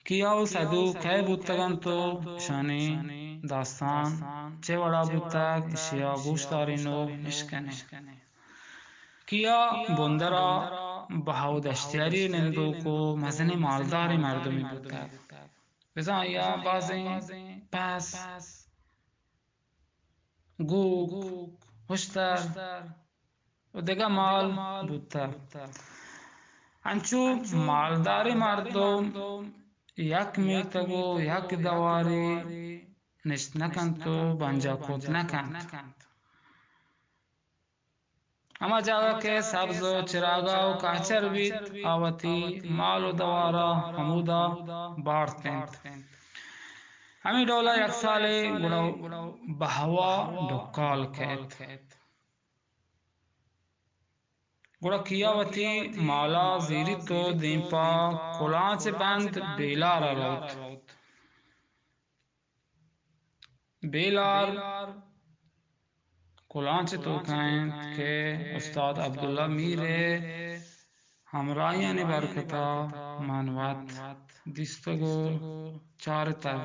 کیا و سدو کئے بوتگ انت و اشانی داستان چہ وڑا بوتگ، اشیا گوش دارین و اشکنین۔ کیا بندرا بہا و دشتیاری نندوک و مزنیں مالداریں مردمے بوتگ۔ بزاں آئیا بازیں پس، گوک، ہشتر و دگہ مال بوتگ۔ انچو مالداریں مردم یک میتگ و یک دوارے نشت نہ کنت و بنجاہ کت نہ کنت۔ ہما جاگہ کہ سبز و چراگاہ و کہچر بیت، آ وتی مال و دوارا ہمودا بارت انت۔ ہمے ڈولا یک سالے گڑا بہوا ڈکال کئیت۔ گڑا کیا وتی مالا زیریت و دیم پہ کلانچ بند بیلارا روت۔ بیلار کلانچ توکا انت کہ استاد عبداللہ میر ء ہمراہیانی برکتا من وت دیستگ و چارتگ۔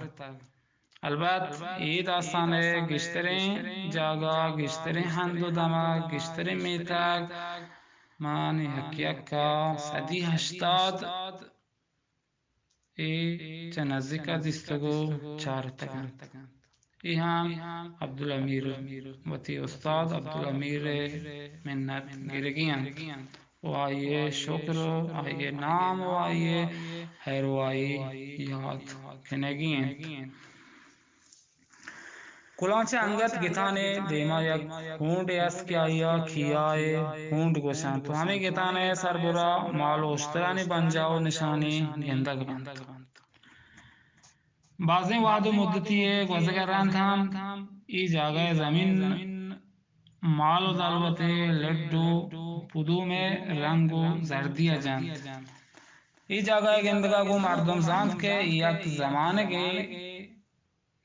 البت اے داستان ء گیشتریں جاگہ، گیشتریں ہند و دمگ، گیشتریں میتگ من یک یکا صدی ہشتاد اے چہ نزیکا دیستگ و چارتگ انت۔ اے ہم عبدالامیر، وتی استاد عبدالامیر ء منت گرگی انت و آئی ء شکر و آئی ء نام و آئی ء ہیروائی یات کنگی انت۔ کلانچ ء انگت گتان ء دیما یک ہونڈے است کہ آئی ء کیا ء ہونڈ گوشنت و ہمے گتان ء سربرا مال و اشترانی بنجاہ و نشانی گندگ بنت۔ بازیں وہد و مدتی ء گوزگ ء رند ہم اے جاگہ ء زمین مال و دلوت ء لڈ و پدوم ء رنگ و زردی ء جنت۔ اے جاگہ ء گندگ ء گوں مردم زانت کہ یک زمانگے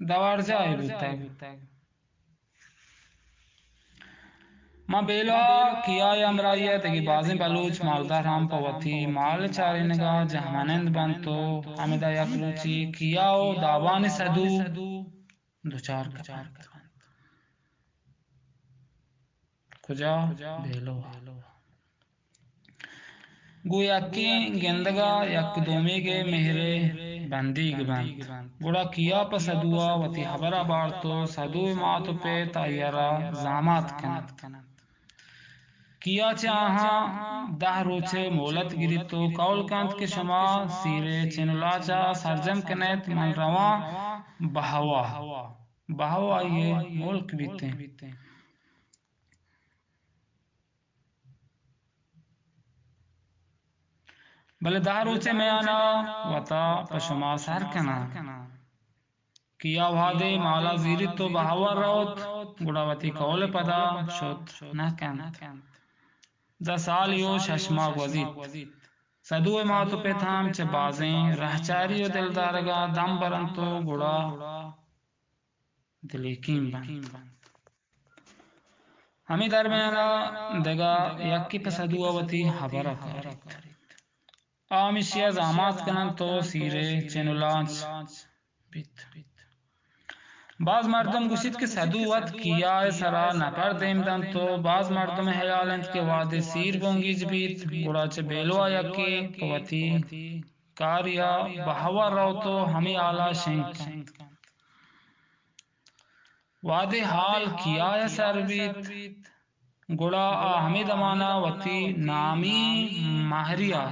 دوارجاہے بوتگ۔ ماں بیلو ء کیا ء ہمراہی ء دگہ بازیں بلوچ مالدار ہم پہ وتی مال چارینگ ء جہمنند بنت و ہمدا یک روچے کیا و دابانی سدو دچار کنت۔ کجا؟ بیلو ء۔ گوں یکیں گندگ ء یک دومیگ ء مہر ء بندیگ بنت۔ گڑا کیا پہ سدو ء وتی ہبر ء بارت و سدو ء مات و پت آئی ء را زامات کننت۔ کیا چہ آہاں دہ روچ ء مہلت گریت و قول کنت کہ شما سیر ء چن و لاچ ء سرجم کن ات، من رواں بہوا۔ بہوا آئی ء ملک بیت انت۔ بلے دہ روچ ء میان ء وتا پہ شما سر کناں۔ کیا وہدے مالا زیریت و بہوا روت، گڑا وتی قول ء پدا شت نہ کنت۔ دہ سال و شش ماہ گوزیت۔ سدو ء مات و پت ہم چہ بازیں رہچاری و دلدارگ ء دم برنت و گڑا دلیکین بنت۔ ہمے درمیان ء دگہ یکے پہ سدو ء وتی ہبر ء کاریت۔ آ ہمیشی ء زامات کننت و سیر ء چن و لانچ بیت۔ باز مردم گوشیت کہ سدو وت کیا ء سرا نپر دیم دنت و باز مردم ء ہیال انت کہ وہدے سیر بنگیج بیت، گڑا چہ بیلو ء یکے پہ وتی کاری ء بہوا روت و ہمے ہال ء شنگ کنت۔ وہدے ہال کیا ء سر بیت، گڑا آ ہمے دمان ء وتی نامی مہری ء،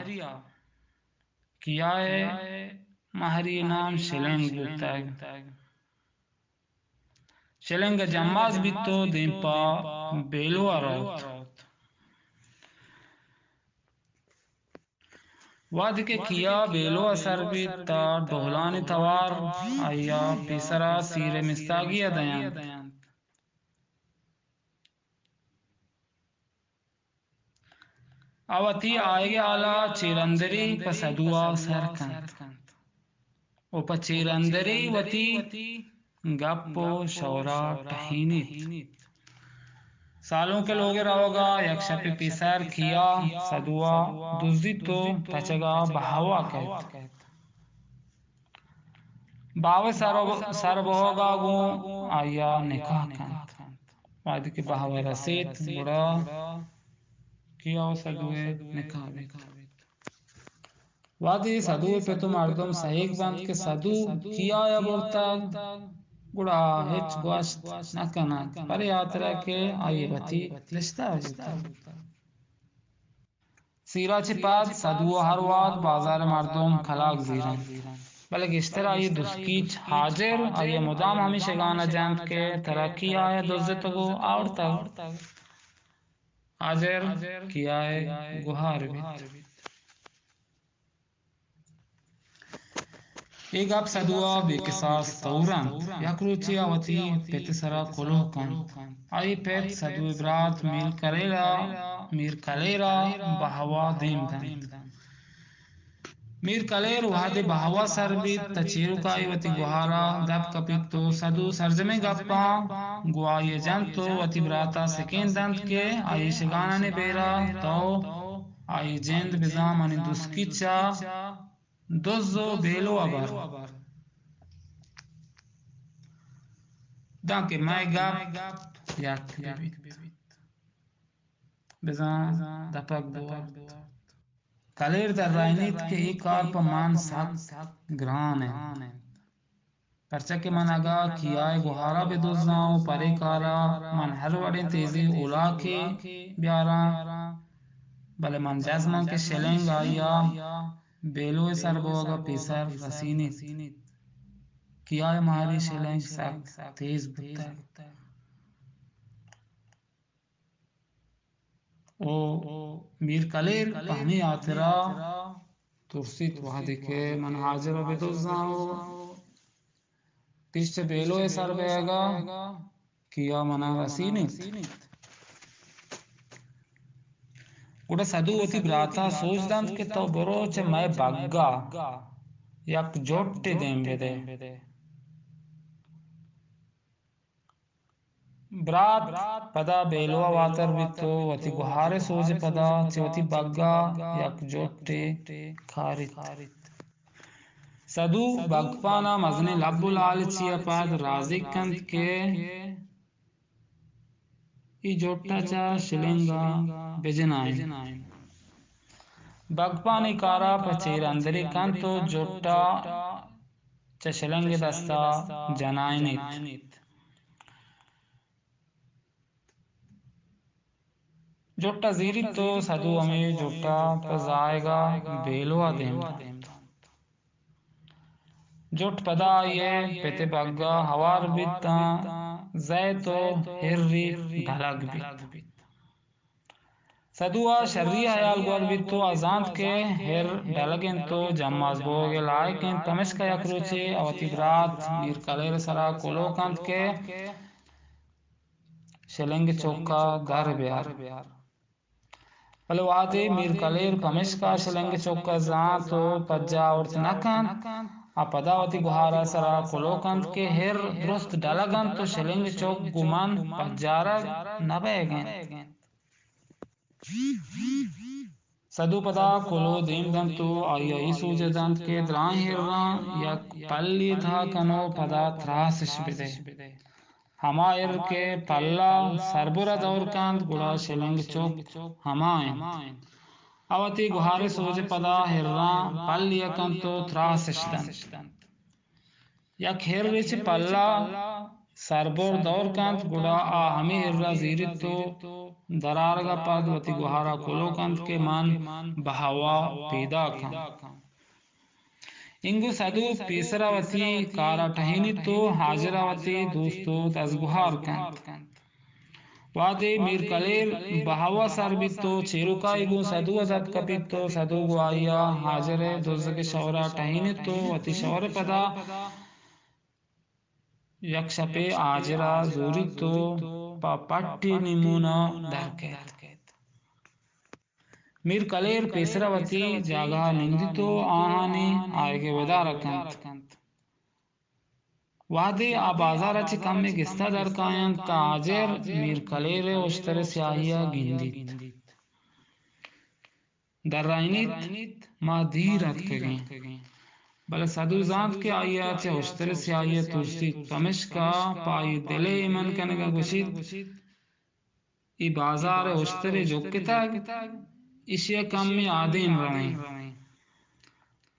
کیا ء مہری نام شلنگ بوتگ، شلنگ ء جماز بیت و دیم پہ بیلو ء روت۔ وہدے کہ کیا بیلو ء سر بیت، تاں ڈولانی توار آئی ء پیسرا سیر ء مستاگی ء دینت۔ آ وتی آیگ ء ہال ء چیرندری پہ سدو ء سر کنت۔ و پہ چیرندری وتی گپ و شورا ٹہینیت۔ سالونک ء لوگ ء روگ ء یک شپے پیسر کیا سدو ء دزیت و تچگ ء بہوا کئیت۔ باوہ سر، سر بوگا گوں آیا نکاح کنت۔ وہدے کہ بہوا رسیت، گڑا کیا و سدوئے نکاح بیت۔ وہدے سدوئے پت و مردم سہیگ بنت کہ سدو کیایا برتگ، گڑا ہچ گوشت نکنت، پرے ہاترا کہ آئی وتی رشتہ بوتگ۔ سیرا چہ پد سدو ء ہر وہد بازار ء مردم کلاگ زیرنت، بلے گیشتر آئی ء دزکیچ ہاجر آئی ء مدام ہمے شگان ء جنت کہ ترا کیا ء دزتگ و آورتگ۔ ہاجر کیا ء گہار بیت۔ اے گپ سدو ء بے کساس تورنت۔ یک روچے آ وتی پت ء سرا کلوہ کنت۔ آئی پت سدو ء برات میر کلیر ء، میر کلیر ء بہوا دیم دنت۔ میر کلیر وہدے بہوا سر بیت، تہ چیروکائی وتی گہارا دپ کپیت و سدو سرجمیں گپاں گوں آئی ء جنت و وتی براتا سکین دنت کہ آئی شگانانی بیرا تو آئی جند بزاں منی دزکیچا دز و بیلو ء بر، دانکہ مئے گپ یک بہ بیت، بزاں دپگ بوارت۔ کلیر درائینیت کہ اے کار پہ من سک گران انت، پرچا کہ من اگاں کیائے گہارا بہ دزاں و پرے کارا من ہر وڑیں تیزیں اولاکے بیاراں، بلے من جزماں کہ شلنگ آئیا بیلو ء سر بوگ ء پیسر رسینیت۔ کیائے ماری شلنگ سک تیز بوتگ۔ او میر کلیر پہ ہمے ہاترا ترسیت وہدے کہ من ہاجر ء بہ دزاں و پیش چہ بیلو ء سر بئیگ ء کیا منا رسینیت۔ گڑا سدو وتی براتا سوج دنت کہ تو برو چہ مئے بگا یک جٹے دیم بدے۔ برات پدا بیلوا واتر بیت و وتی گہارے سوج پدا چہ وتی بگا یک جٹے کاریت۔ سدو بگپانا مزنیں لب و لالچی ء پد رازیگ کنت کہ اے جٹا چہ شلنگا بجنائین۔ بگپان اے کارا پہ چیر اندری کنت و جٹا چہ شلنگ دستا جنائینیت۔ جٹا زیریت و سدو ہمے جٹا پہ زاہگا بیلوا دیم دنت۔ جٹ پدا آئی ء پت ء بگا ہوار بیت تاں زیت و ہری ڈلگ بیت۔ سدو ء شری ء ہیال گور بیت و آ زانت کہ ہر ڈلگ انت و جماز بوگ ء لائق انت، پمشکا یک روچے آ وتی برات میر کلیر ء سرا کلوہ کنت کہ شلنگ چک ء در بیار۔ بلے وہدے میر کلیر پمشکا شلنگ چک ء زانت و پجا آورت نہ کنت، آ پدا وتی گہار ء سرا کلوہ کنت کہ ہر درست ڈلگ انت و شلنگ چک گوں من پجارگ نہ بئیگ انت۔ سدو پدا کلوہ دیم دنت و آئی ء اے سوج ء دنت کہ دراہیں ہراں یک پلے تہا کن و پدا تراسش بدئے۔ ہما ہر کہ پلا سربر ء دور کنت، گڑا شلنگ چک ہما انت۔ آ وتی گہار ء سوج ء پدا ہراں پلے ء کنت و تراسش دنت۔ یک ہرے چہ پلا سربر دور کنت، گڑا آ ہمے ہر ء زیریت و درآرگ ء پد وتی گہار ء کلوہ کنت کہ من بہوا پیداک آں۔ انگو سدو پیسر ء وتی کار ء ٹہینیت و ہاجر ء وتی دوست و دزگوہار کنت۔ وہدے میر کلیر بہوا سر بیت و چیروکائی گوں سدو ء دپ کپیت و سدو گوں آئی ء ہاجر ء دزگ ء شور ء ٹہینیت و وتی شور ء پدا یک شپے ہاجر ء زوریت و پہ پٹی نیمون ء در کیت۔ میر کلیر پیسر ء وتی جاگہ ء نندیت و آہانی آیگ ء ودار ء کنت۔ وہدے آ بازار ء چہ کمے گستا در کاینت تہ ہاجر میر کلیر ء اشتر ء سیاہی ء گندیت۔ درائینیت، ما دیر اتکگیں۔ بلے سدو زانت کہ آئی ءَ چہ اشتر ءِ سیاہی ءَ ترسیت، پمشکا پہ آئی ءِ دل ءِ ایمن کنگ ءَ گوشیت، اے بازار ءِ اشتر ءِ جکتگ، ایشی ءَ کمے آدیم رویں۔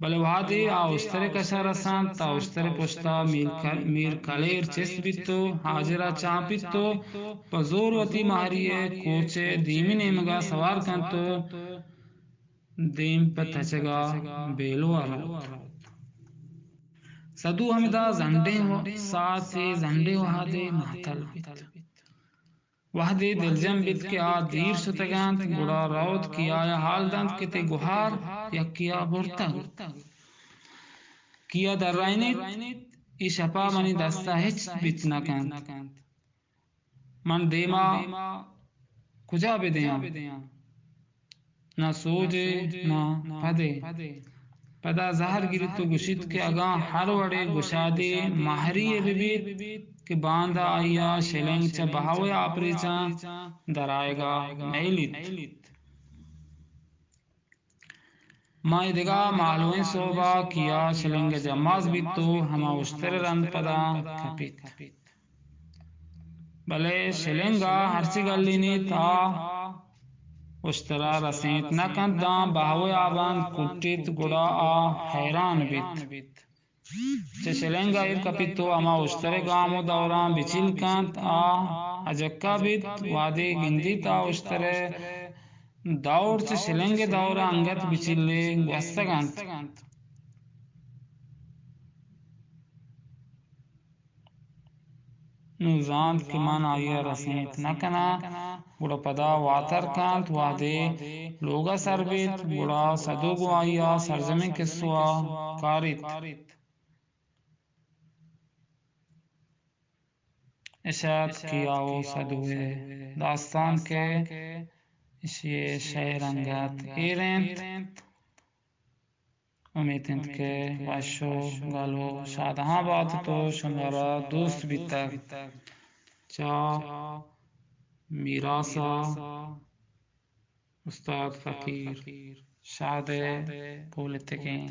بلے وہدے آ اشتر ءِ کش ءَ رسانت، تاں اشتر ءِ پشت ءَ میر ک-، میر کلیر چست بیت ءُ ہاجر ءَ چاپیت ءُ پہ زور وتی مہری ءِ کوچ ءِ دیمی نیمگ ءَ سوار کنت ءُ دیم پہ تچگ ءَ بیلو ءَ روت۔ سدو ہمدا زنڈیں و-، ساعتے، زنڈیں وہدے مہتل بیت۔ وہدے دلجم بیت کہ آ دیر شتگ انت، گڑا روت کیا ءَ ہال دنت کہ تئی گہار یکے ءَ برتگ۔ کیا درائینیت، اے شپ ءَ منی دست ءَ ہچ بیت نہ کنت۔ من دیم ءَ کجا بدیاں؟ نہ سوجے، نہ پدے۔ پدا زہر گریت ءُ گوشیت کہ اگاں ہر وڑے گشادے مہری ءَ بہ بیت کہ باندا آئی ءَ شلنگ چہ بہو ءِ آپریچاں درآیگ ءَ مئیلیت۔ ماں اے دگہ مالوئیں سہب ءَ کیا شلنگ ءِ جماز بیت ءُ ہما اشتر ءِ رند پدا کپیت۔ بلے شلنگ ءَ ہرچی گلینیت آ اشتر ءَ رسینت نہ کنت، داں بہو ءِ آبند کٹیت، گڑا آ حیران بیت۔ چہ شلنگ ءَ ایر کپیت ءُ ہما اشتر ءِ گام ءُ دوراں بچیل کنت، آ اجکہ بیت، وہدے گندیت آ اشتر ءِ دور چہ شلنگ ءِ دور ءَ انگت بچیلے گوستگ انت۔ نوں زانت کہ من آئی ءَ رسینت نہ کناں، گڑا پدا واتر کنت، وہدے لوگ ءَ سر بیت، گڑا سدو گوں آئی ءَ سرجمیں کسہ ءَ کاریت۔ اش ات کیا ءُ سدو ءِ داستان کہ ایشی ءِ شئیر انگت ایر انت۔ امیت انت کہ وش ءُ گل ءُ شادہاں بات ات ءُ شمارا دوست بیتگ۔ چہ میراث ءَ استاد فقیر شاد ءِ پولتگیں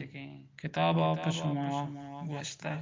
کتاب ءَ پہ شما گوشتگ۔